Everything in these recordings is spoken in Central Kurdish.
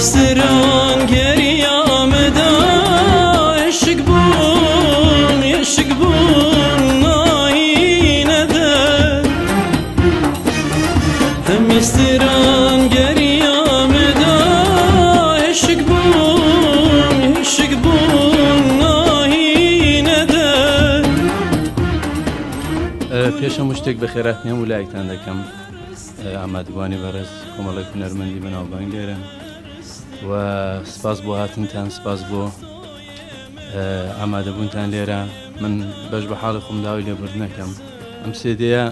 هەمیستران گەریامدا ئشک بوون ئشک بوون ناینەدە هەمیستران گەریامدا ئشک بوون ئشک بوون ناینەدە. پێش هەموو شتێک بەخێرهاتنی هەموو لایەکتان دەکەم. ئامادەبووانی بەڕێز، کۆمەڵێک هونەرمەندی بەناوبانگ لێرەن و سپاس بۆ هاتنتان، سپاس بۆ ئامادەبوونتان لێرە. من بەش بە حاڵی خۆم داوای لێبوردنەکەم. ئەم سێدەیە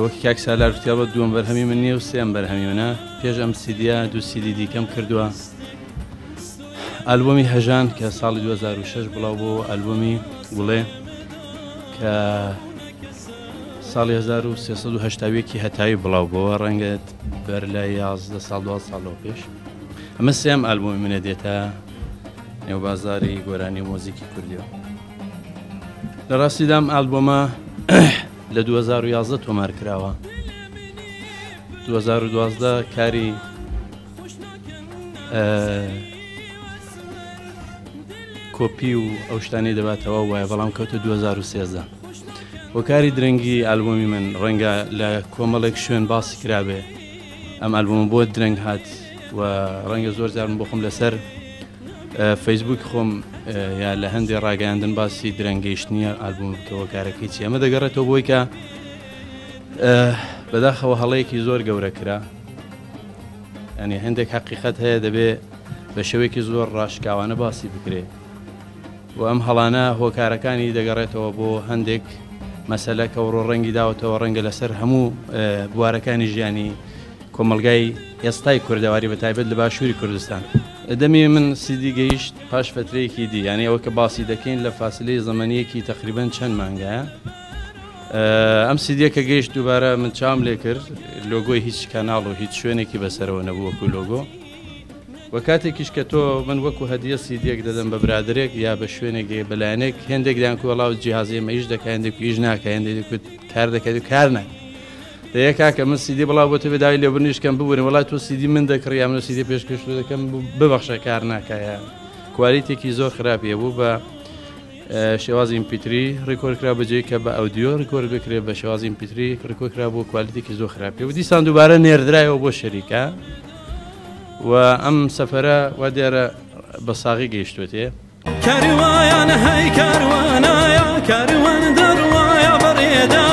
وەک کاک سالار گوتی ئەڵبەت دووەم بەرهەمی من نییە و سێم بەرهەمی منە. پێش ئەم سیدیە دوو سیدی دیکەم کردووە. ئەلبومی هەژان کە ساڵی 2006 بڵاو بۆ، ئەلبومی گوڵێ کە ساڵی 1381 هەتاوی بڵاو بۆوە، ڕەنگە بەر لە 11 ساڵ 12 ساڵەوە پێش. ئەمە سێم ئەلبومی منە دێتە نێو بازاری گۆرانی و مۆزیکی کوردیەوە. لە ڕاستیدا ئەم ئەلبومە لە 2011 تۆمار کراوە. 2012 کاری کۆپی و ئەو شتانەی دەباتەوە وایە، بەڵام کەوتە 2013. هۆکاری درەنگی ئەلبومی من ڕەنگە لە کۆمەڵێک شوێن باسی کرابێ ئەم ئەلبوم بۆ درەنگ هات و ڕەنگە زۆر جارم بۆ خۆم لەسەر فەیسبوک خۆم یا لە هەندێک ڕاگەیاندن باسی درەنگەیشتنی ئەلبوم بکەوە کارەکەی چی. ئەمە دەگەڕێتەوە بۆی کە بەداخەوە هەڵەیەکی زۆر گەورە کرا. ینی هەندێک حەقیقەت هەیە دەبێ بە شێوەیەکی زۆر ڕاشکاوانە باسی بکرێ و ئەم هەڵانە هۆکارەکانی دەگەڕێتەوە بۆ هەندێک مەسەلە کە وڕۆ ڕەنگی داوەتەوە، ڕەنگە لەسەر هەموو بوارەکانی ژیانی کۆمەلگای ئێستای کوردەواری بە تایبەت لە باشووری کوردستان. دەمی من سیدی گەیشت پاش فترەیەکی دی، یعنی ئەوە کە باسی دەکەین لە فاسلەی زەمەنیەکی تقریبا چەند مانگایە. ئەم سیدیە کە گەیشت دووبارە من چاوم لێ کرد، لۆگۆی هیچ کەناڵ و هیچ شوێنێکی بەسەرەوە نەبوو وەکو لۆگۆ. و کاتێکیش کە تۆ من وەکو هەدیە سیدیەک دەدەم بە برادێک یا بە شوێنێک بەلایەنێک، هێندێک دایان کوڵاو جیهازی ئێمە ئیش دەکات، هێندێک ئیش ناکە، هێندێک کار دەکات و کار ناکات. دەیە کاکە من سیدی بڵاو بۆ تۆ بێ داوای لێبوردنیش کەم ببورن، وڵای تۆ سیدی من دەکڕی یا من سیدی پێشکەش تۆ دەکەم ببەخشە کار ناکایە. کوالیتێکی زۆر خراپیە بوو بە شێوازی MP3 ڕیکۆرد کرا، بەجێی کە بە ئەودیۆ ڕیکۆرد بکرێت بە شێوازی MP3 ڕیکۆرد کرا بۆ کوالیتێکی زۆر خراپی و دیسان دووبارە نێردرایەوە بۆ شەریکە و ئەم سەفەرە وا دیارە بە ساغی گەیشتوێتێ. کاروایان هەی کاروانایە کاروان دەڕوایە بەڕێدا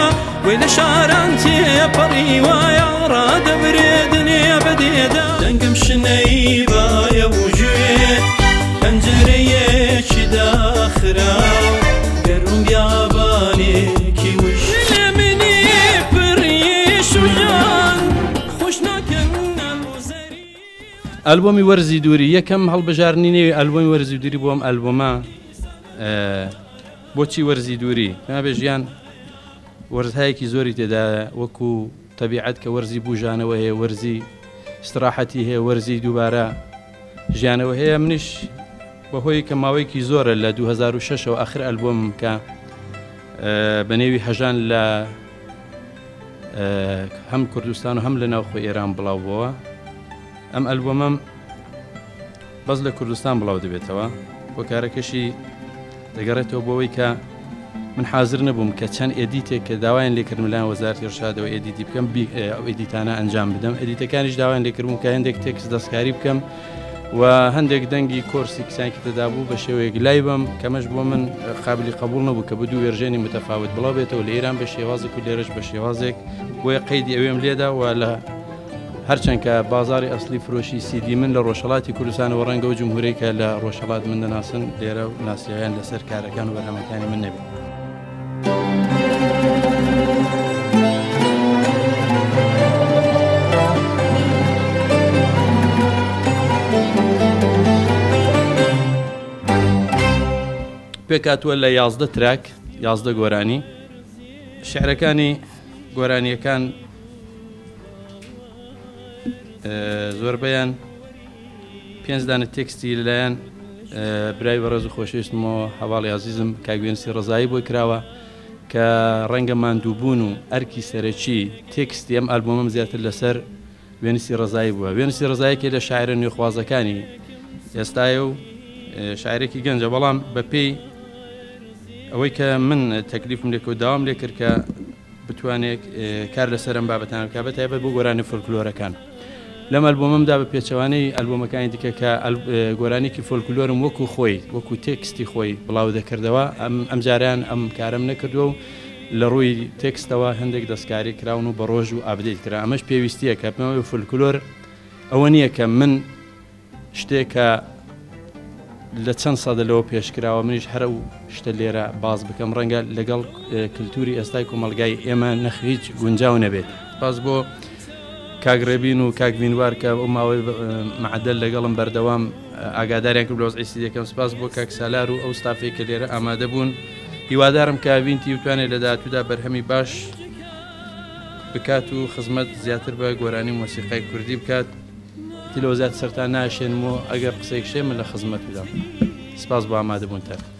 وی لە شاران تێپەڕیوایە ڕادەبرێ دنیا بەدێدا دەنگم شنەی بایە و گوێ پەنجەرەیەکی داخرا گەرم بیابانێکی وش لە منی پڕیش و ژان خۆش ناکەن ناوزەری. ئەلبومی وەرزی دووری یەکەم هەڵبژاردنی نێوی ئەلبومی وەرزی دووری بۆم ئەلبومە. بۆچی وەرزی دووری؟ نابێ ژیان وەرزهایەکی زۆری تێدایە، وەکو تەبیعەت کە وەرزی بوژانەوە هەیە، وەرزی استراحەتی هەیە، وەرزی دووبارە ژیانەوە هەیە. منیش بەهۆی کە ماوەیەکی زۆرە لە 2006ەوە ئاخر ئەلبومم کە بە نێوی هەژان لە هەم کوردستان و هەم لە ناوخۆی ئێران بڵاو بووە، ئەم ئەلبومەم بەس لە کوردستان بڵاو دەبێتەوە. هۆکارەکەشی دەگەڕێتەوە بۆەوەی کە من حاضر نەبووم کە چەند edit ێک کە داوایان لێکردم لەلایەن وەزارەتی ئیرشادەوە edit ی بکەم، ئەو edit انە ئەنجام بدەم. edit ەکانیش داوایان لێکردم کە هەندێک تێکست دەستکاری بکەم و هەندێک دەنگی کۆرسی کسانێکی تێدا بوو بە شێوەیەک لای بەم کەمەش بۆ من قابلی قبول نەبوو کە بە دوو version ی متەفاوت بڵاو بێتەوە لە ئێران بە شێوازێک و لێرەش بە شێوازێک، بۆیە قەیدی ئەوێم لێدا. و لە هەرچەند کە بازاری ئەسلی فرۆشی سیدی من لە ڕۆژهەڵاتی کوردستانەوە ڕەنگە و جمهوری کە لە ڕۆژهەڵات من دەناسن لێرە و ناسیاویان لەسەر کارەکان و بەرهەمەکانی من نەبێت. پێکاتوە لە 11 track، 11 گۆرانی. شعرەکانی گۆرانیەکان زۆربەیان پێنج دانە تێکستی لەلایەن برای بەڕێز و خۆشەویستمەوە هەواڵی ئازیزم کاک وێنسی ڕەزایی بۆی کراوە کە ڕەنگە ماندووبوون و ئەرکی سەرەکی تێکستی ئەم ئەلبومەم زیاتر لەسەر وێنسی ڕەزایی بووە. وێنسی ڕەزایی یەکێ لە شاعیرە نوێخوازەکانی ئێستایە و شاعیرێکی گەنجە، بەڵام بەپێی ئەوەی کە من تەکلیفم لێ کرد، داوام لێ کرد کە بتوانێت کار لەسەر ئەم بابەتانە بکات، بە تایبەت بۆ گۆرانی فۆلکلۆرەکان. لەم ئەلبومەمدا بە پێچەوانەی ئەلبومەکانی دیکە کە گۆرانیکی فۆلکلۆرم وەکو خۆی، وەکو تێکستی خۆی بڵاو دەکردەوە، ئەمجارەیان ئەم کارەم نەکردووە و لە ڕووی تێکستەوە هەندێک دەستکاری کراون و بە ڕۆژ و update کرا. ئەمەش پێویستییە کە پێم وایە فۆلکلۆر ئەوە نییە کە من شتێک کە لە چەند سەدە لەوە پێش کراوە منیش هەر ئەو شتە لێرە باس بکەم، ڕەنگە لەگەڵ کللتوری ئێستای کۆمەلگای ئێمە نەخ هیچ گونجاو نەبێت. سپاس بۆ کاک ڕێبین و کاک وینوار کە ئەو ماوەی معدل لەگەڵم بەردەوام ئاگاداریان کرد لە وەزعی سیدەکەم. سپاس بۆ کاک سالار و ئەو ستافەی کە لێرە ئامادە بوون. هیوادارم کە وینتی بتوانێت لە داهاتوودا بەرهەمی باش بکات و خزمەت زیاتر بە گۆرانی و مۆسیقای کوردی بکات. تلۆ زیاتر سەرتان ناشێنم و ئەگەر قسەیەکش هەیە من لە خزمەتتدام. سپاس بۆ ئامادەبوونتان.